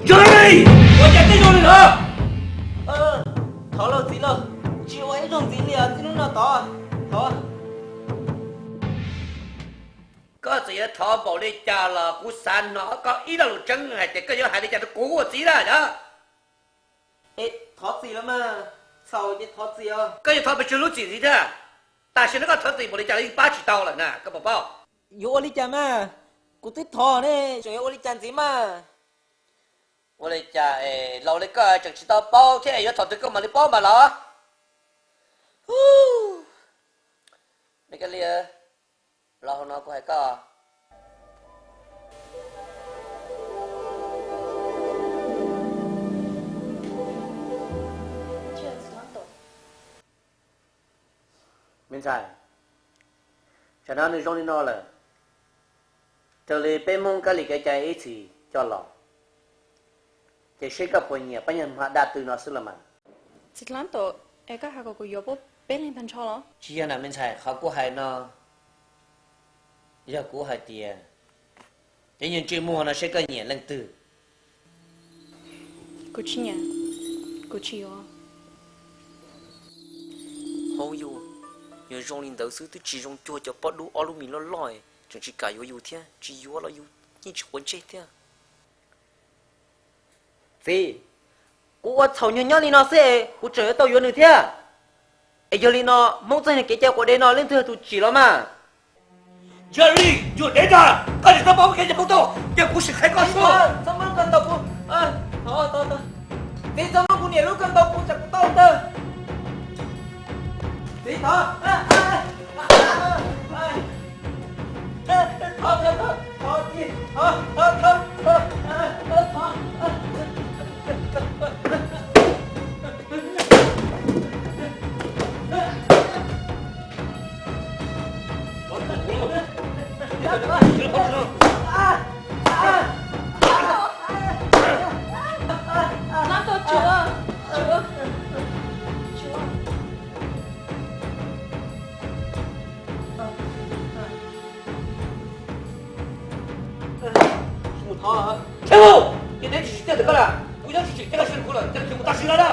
Yog li, ua cas tej zaug li lawm? Thov lauj txiv lauj, tsis ua ib zaug ntxiv li os, txij hnub no tod, thov. Koj txawm yuav thov npaum li cas los kuv xav hnov koj ib lo lus tseeb hais tias koj yuav hais li cas rau kuv ua txiv na yog? Thov txim los mas, txhaum ces thov txim os. Koj yuav thov pes tsawg lub txim ntxiv thiab? Tam sim no koj thov txim npaum li cas los yeej pab tsis tau lawm na, koj puas paub? Yuav ua li cas mas, kuv twb thov ne, tseem yuav ua li cas ntxiv mas? Ua li cas es laus li koj tseem tsis tau paub thiab es yuav thaum twg koj mam li paub mas los? Me Kab Lis, los hauv no kuv hais koj. Me ntxhais, tsam no nws zoo li no lawm, raws li peb Hmoob Kab Lis kev cai ib txhis coj los, ces seb koj puas nyiam pab nyuag hma daj tw no xwb los mas. Txiv Hlob Tuam, es koj hais kom kuv yuav peb leeg tag nrho los? Tsis yog na me ntxhais, qhov kuv hais no yog kuv hais tias cov nyuag ntsej muag no seb koj nyiam leej twg. Kuv tsis nyiam, kuv tsis yuav. Hauv yus, yus zoo li ntawd xwb twb tsis zoo cuag cov pob dub ob lub mis loj loj, tseem tsis kam yuav yus thiab, tsis yuav los yus yeej tsis quav ntsej thiab. Txiv, kuv ua txhaum nyuag nyob li no xwb es kuv tseem yuav tau yuav nws thiab. Es yog li no Hmoob txoj kev cai quav dev no leej twg yog tus tsim los mas? Yog li, yus dev ntag, koj tsis txhob paub kev cai Hmoob tau, ces kuv sim qhia koj xwb. Txhob muab lub kawg ntaus kuv. Txiv, txhob muab kuv niam lub kawg ntaus kuv, tsam kuv tau ntag. Txiv, thov. Mus thov, ces neb tsis tsim txiaj ntawm koj lawm, kuv yeej tsis tsim txiaj koj sib kuv lawm, ces mus tag sim no na.